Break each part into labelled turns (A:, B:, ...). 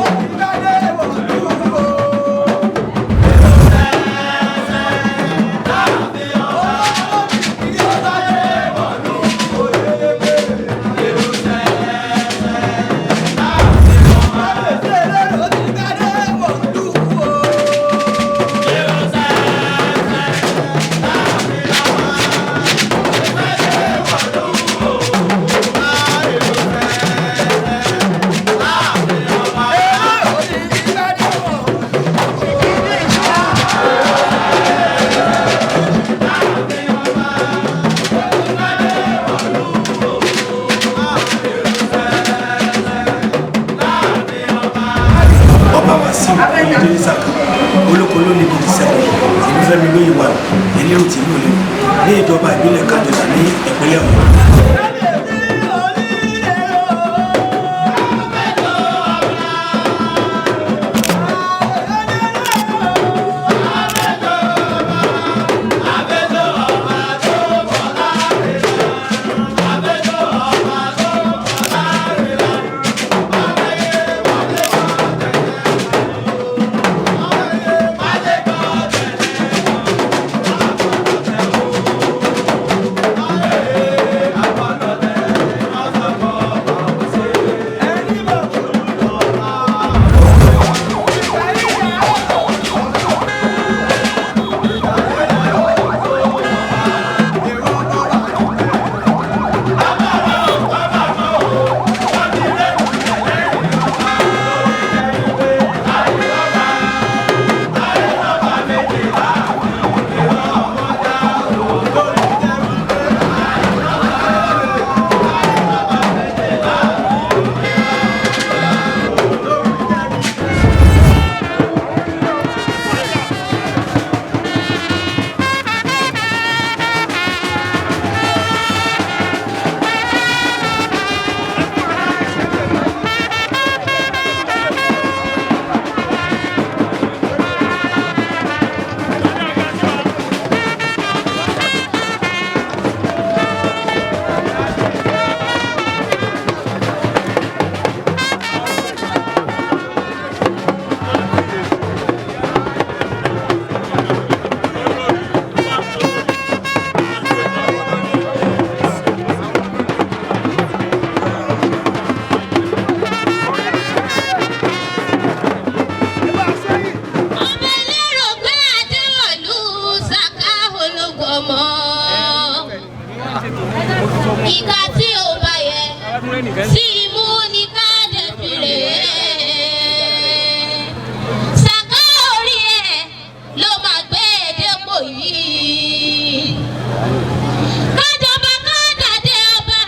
A: Ó ti gbádé wọ̀lú o.
B: Ọba Wàsíù Oyèdélé Sàká, olóko ló ní gidi sẹ́wọ̀n, ìlú Fẹ́mi lóye wà elérò tìlú Òlẹ̀ ní ìjọba ìbílẹ̀ Kájọlà ní ìpínlẹ̀ Ọ̀yọ́.
C: Ọmọ elérò pé Adéwọ̀lú Sàká ológun ọmọ. Ìka tí ò bá yẹ sí imú ní káàdì fìrè. Sàká orí ẹ̀ ló máa gbé dépò yìí. Kájọba kádàdé ọba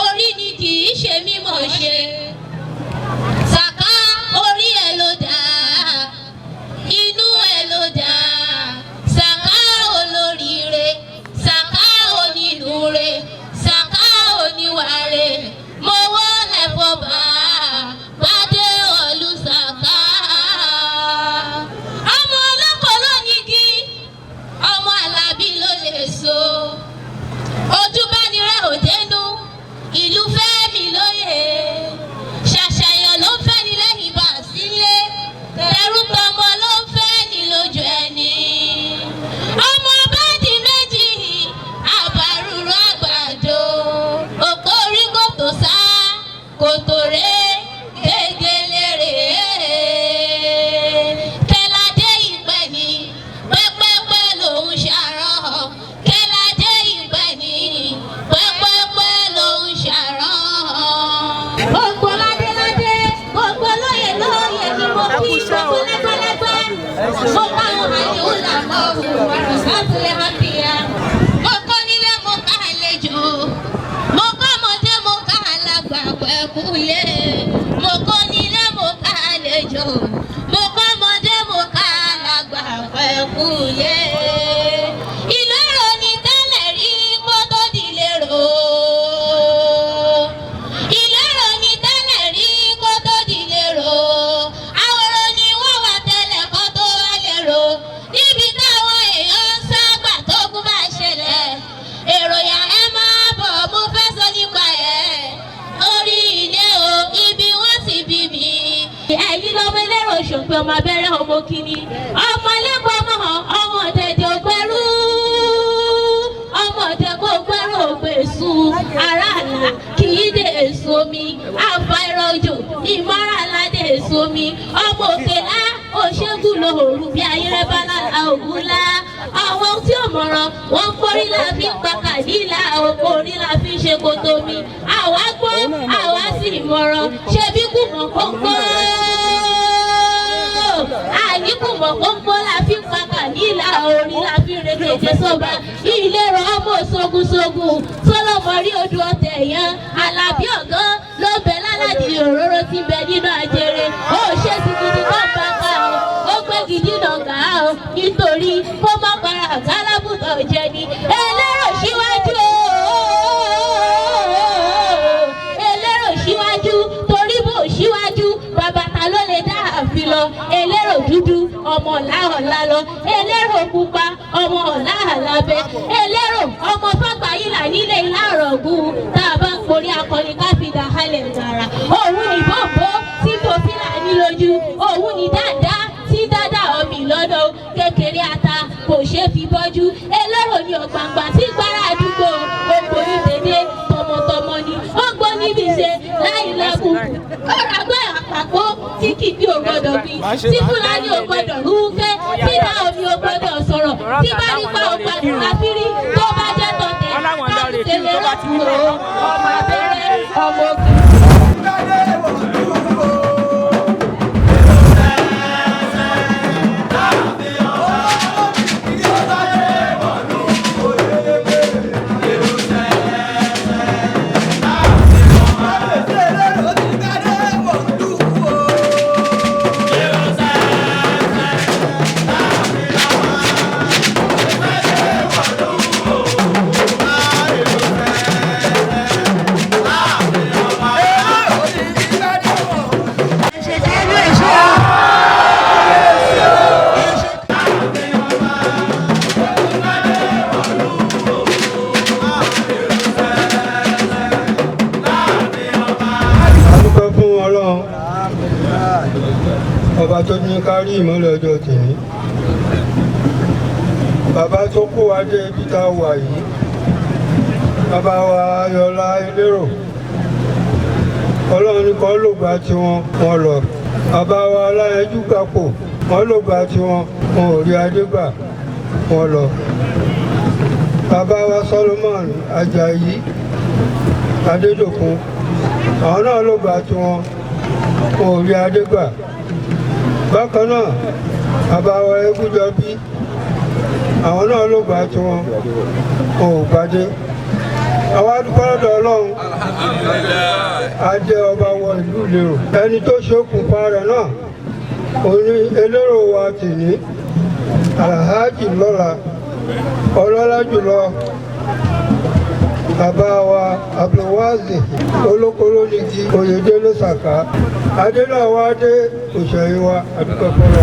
C: orí ni kì í ṣe mímọ̀ ṣe. Sàká orí ẹ̀ ló dáa, inú ẹ ló dá. Sàká olóríire, Sàká onínúure, Sàká oníwàre, mo wọlé fọba gbadé ọlú Sàká. Ọmọ ọlọ́kọ̀ ló nígi, ọmọ Alábí ló lè so, ojúbánirẹ̀ òdenu ìlú fẹ́mi lóye, ṣàṣàyàn ló ń fẹ́ni lẹ́yìn bá a sílé, tẹrú tọmọ ló ń fẹ́ni lójú ẹni. Ọmọ báàdì méjì àbárúrú àgbàdo, òpó orí kòtò sá kòtò rè gégélé rè, kẹládé ìpẹ́ ni pẹ́pẹ́pẹ́ lòún ṣàrán, kẹládé ìpẹ́ ni pẹ́pẹ́pẹ́ lòún ṣàrán. Gbogbo ládéládé, gbogbo lóye lóye ni mo kí, gbogbo lẹ́gbẹ́lẹ́gbẹ́. Mo bá wọn àyè làmọ́ òwúrọ̀ sátúlẹ̀ hàpìyà. Mo kọ́ nílé, mo ká àlejò. Mo kọ́ ọmọdé, mo ká alàgbà pẹ̀kúlé. Mo kọ́ nílé, mo ká àlejò. Mo kọ́ ọmọdé, mo ká alàgbà pẹ̀kúlé. Ìlú èrò ni tẹ́lẹ̀ rí kó tó di lérò. Ìlú èrò ni tẹ́lẹ̀ rí kó tó di lérò. Àwòrán ni wọ́n wà tẹ́lẹ̀ kó tó wá lérò. Níbi táwọn èèyàn ń ságbà tó kú bá ṣẹlẹ̀. Èròyà ẹ máa bọ̀, mo fẹ́ sọ nípa ẹ̀. Orí ilé o, ibi wọ́n ti bí mi. Ẹ̀yin Lọ́mọ ẹlẹ́rọ ṣòpin, ọmọ abẹ́rẹ́, ọmọ kìíní, ọmọ lẹ́kọ̀ọ́, ọmọ hàn, ọmọ ọ̀dẹ̀dẹ̀ ògbẹ́rú, ọmọ ọ̀dẹ̀ kò gbẹ́rù ògbèsù aráàlá kì í dé èso mi àfàìrọ̀ òjò ìmọ̀ràn aládé èso mi ọmọ òkèlá òṣègùn lòòrù bí ayérébá lára ògúnlá. Àwọn tí ò mọ̀ràn wọn kórí la fi ń pa kàdílà, orí la fi ń ṣe koto mi. Àwa gbọ́, àwa sì mọ̀ràn. Ṣe bí kùmọ̀ kónkó àní kùmọ̀ kónkó la fi ń pa kàdílà, orí la fi ń rekeje sọ́ba ìlérò. Ọmọ sogun-sogun sọlọmọ rí odò ọ̀tẹ̀ yẹn. Alábí ọ̀gán ló bẹ lálàdì òróró tí ń bẹ nínú ajere. Ó ṣe sí gidi kó bá ká o, ó gbé gidi náà gà á o, nítorí kó má para kálábùtọ̀ jẹ ni. Elérò síwájú o, elérò síwájú, torí bò síwájú bàbá ta ló lè dá àfin lọ? Elérò dúdú ọmọ ọ̀la lọ, elérò pupa ọmọ ọ̀la àlábẹ́, elérò ọmọ fàgbáyìlà nílé ìlàrọ̀gùn. Tá a bá ń porí akọni káfíńdà halẹ̀ gbàrà. Òun ní bọ́ǹbọ́ tí kò fílàní lójú, òun ní dáadáa tí dáadáa ọmọ ìlọ́dọ̀ kékeré ata kò ṣeé fi bọ́jú. Elérò ní ọ̀gbàǹgbà tí gbára àdúgbò ògbó ní tèdè tọmọtọmọ ni ó gbọ́ níbi ṣe láì lábùkù. Ọ̀rọ̀ àgbẹ̀ àpapọ̀ tí kìkì ò gbọ́dọ̀ bí, tí Fúlàní ò gbọ́dọ̀ rúkẹ́, tí Naomi ò gbọ́dọ̀ sọ̀rọ̀, tí Báríkà ò gbọ́dọ̀ àfírí tó bá jẹ́ tọ̀tẹ̀ káàkiri lọ́kùnrin ọmọ abẹ́rẹ́ ọmọ òkè.
D: A dúpẹ́ fún Ọlọ́run ọba tó ní ká rí ìmọ́lẹ̀ ọjọ́ tèmi. Bàbá tó kó wa dé ibi tá a wà yìí, bàbá wa Ayọ̀lá Elérò, Ọlọ́run ní kọ́ lògbà tiwọn, wọn lọ. Bàbá wa Aláyanjú gbapò, wọn lògbà tiwọn, wọn ò rí adé gbà, wọn lọ. Bàbá wa Solomon Ajayi Adédòkun, àwọn náà ló gbà tiwọn, wọn ò rí adé gbà. Bákan náà, bàbá wa Egúnjọbí, àwọn náà ló gbà tiwọn, wọn ò gbadé. Àwa dúpẹ́ lọ́dọ̀ Ọlọ́run, adé ọba wọ ìlú Ìlérò. Ẹni tó ṣokùnfà rẹ̀ náà òní elérò wa tì ní Alhaji lọ́la ọlọ́lá jùlọ, bàbá wa Abdulwazi Olókolónigi Oyèdélé Sàká. Adé náà wá dé òṣèré wa, àdúgbò fọlọ.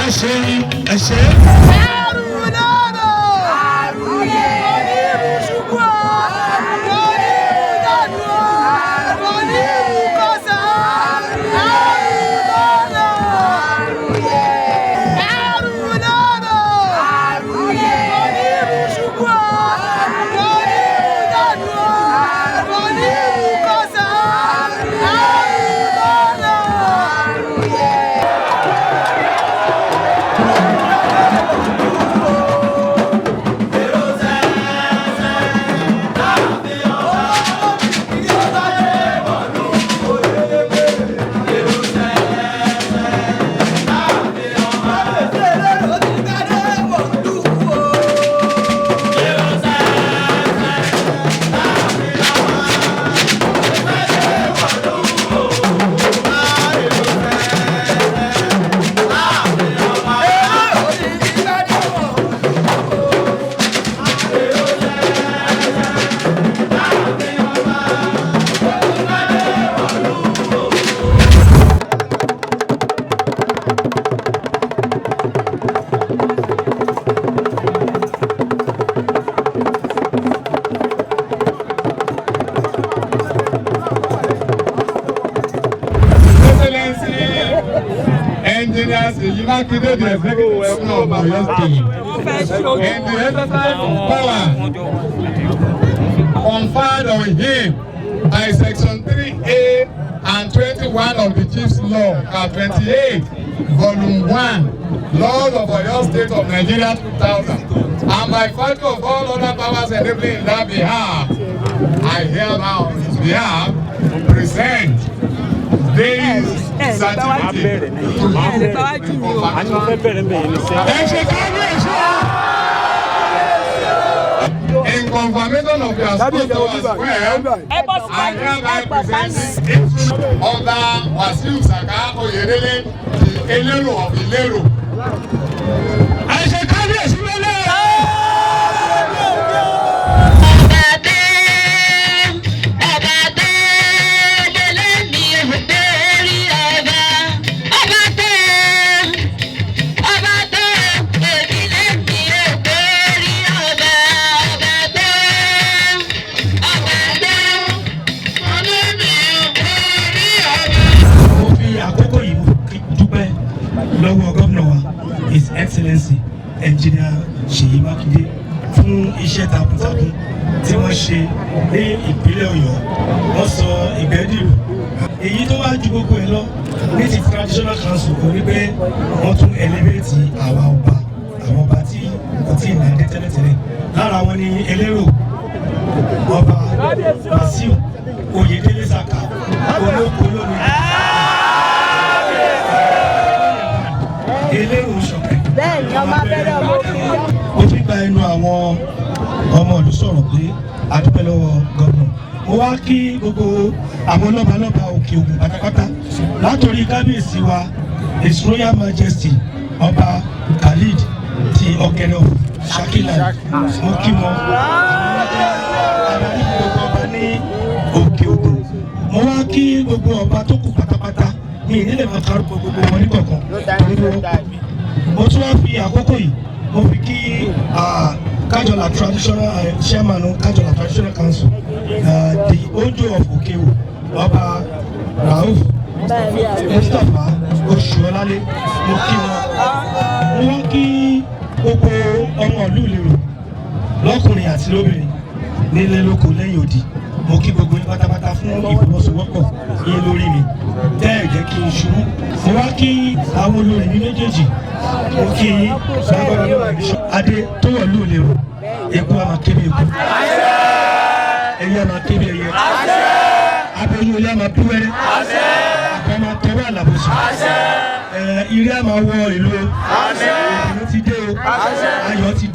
B: Ẹ ṣe, ẹ ṣe.
A: Arúgbó.
E: Engineer Seyi Makinde, the Executive Governor of Oyo State, in the exercise of power conferred on him by Section 3A and 21 of the Chiefs Law, Cap 28, Volume 1, Laws of Oyo State of Nigeria 2000, and by virtue of all other powers enabling in that behalf, I hereby on his behalf present this certificate to you in confirmation. Ẹ ṣe kábíyèsí o. In confirmation of your sponsor as well, I hereby present this instrument Ọba Wasiu Saka Oyedele, the Elero of Ilero. Ẹ ṣe kábíyèsí lọ́lẹ́.
C: Ọba tó, ọba tó délé mi ò dórí ọba. Ọba tó, ọba tó èmi mi ò dórí ọba. Ọba tó, ọba tó délé mi ò dórí ọba.
B: Mo fi àkókò yìí dúpẹ́ lọ́wọ́ gómìnà wa, His Excellency Engineer Ṣèyí Mákindé, fún iṣẹ́ takuntakun tí wọ́n ṣe ní ìpínlẹ̀ Ọ̀yọ́. Wọ́n sọ ìgbẹ́dìrú èyí tó wá ju gbogbo ẹ̀ lọ ní ti traditional council kò ní pé wọ́n tún elevate àwa ọba, àwọn ọba tí kò tí ì nàdé tẹ́lẹ̀tẹ́lẹ̀. Lára wọn ni elérò, Ọba Wàsíù Oyèdélé Sàká olóko lónìí, elérò Ṣọ̀kẹ́.
A: Bẹ́ẹ̀ni, ọmọ abẹ́rẹ́ ọmọ òfin.
B: Mo fi gba ẹnu àwọn ọmọ ìlú sọ̀rọ̀ pé a dúpẹ́ lọ́wọ́ gómìnà. Mo wá kí gbogbo àwọn lọ́balọ́ba Òkè Ògùn pátápátá, látòrí kábíyèsí wa, His Royal Majesty Ọba Khalid ti Ọ̀kẹ́rẹ́ of Shakiland. Mo kí wọn, adarí gbogbo ọba ní Òkè Ògùn. Mo wá kí gbogbo ọba tó kù pátápátá ní ìdílé máa kárùkọ gbogbo wọn ní kọ̀ọ̀kan torí pé wọ́n pè mí. Mo tún wá fi àkókò yìí, mo fi kí Kájọlá traditional chairman Kájọlá Traditional Council, the Ojo of Okewo, Ọba Rauf Mustapha Oṣuọlálé. Mo kí wọn. Mo wá kí gbogbo ọmọ ìlú Ìlérò lọ́kùnrin àti lóbìnrin, nílé lóko, lẹ́yìn odi. Mo kí gbogbo yín pátápátá fún ìfọwọ́sowọ́pọ̀ yín lórí mi tẹ́ ẹ̀ jẹ́ kí n ṣubú. Mo wá kí àwọn olórí mi méjèèjì. Mo kí yín lágbára lọ́wọ́ adé tó wọ̀ lù Ìlérò. Eku a máa kébé eku, ẹyẹ a máa kébé ẹyẹ, aboyún ilé a máa bí wẹ́rẹ́, àgbà máa tọwọ́ àlàbòsùn ẹ, ire a máa wọ ìlú o. Ìdùnnú ti dé o, ayọ̀ ti dé.